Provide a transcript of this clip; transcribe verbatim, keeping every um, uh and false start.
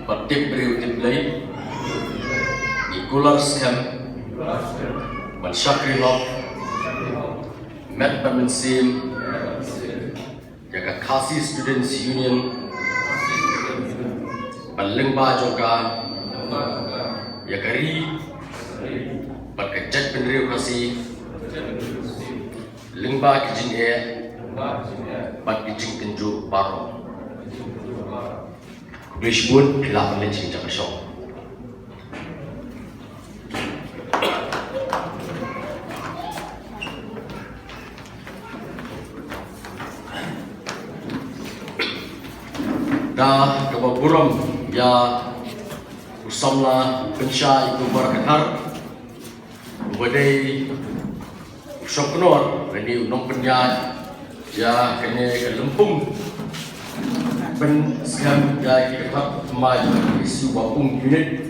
Bad tip briew tip Blei, ngi kular skhem ban shakri hok met bad mynsiem ïa ka Khasi Students Union, ban lyngba jong ka, ïa ka ri bad ka jaitbynriew Khasi, lyngba ki jingeh bad ki jingtynjuh baroh. Khublei shibun, phi lah ban leit sha ka jaka shong. Da kaba burom ïa u samla pynshai Kumar Kathar, uba dei u shongknor lane u nongpynïaid ïa kane ka lympung pynskhem ïa ki kynhap thymmai jong ka S U Wahpung Unit.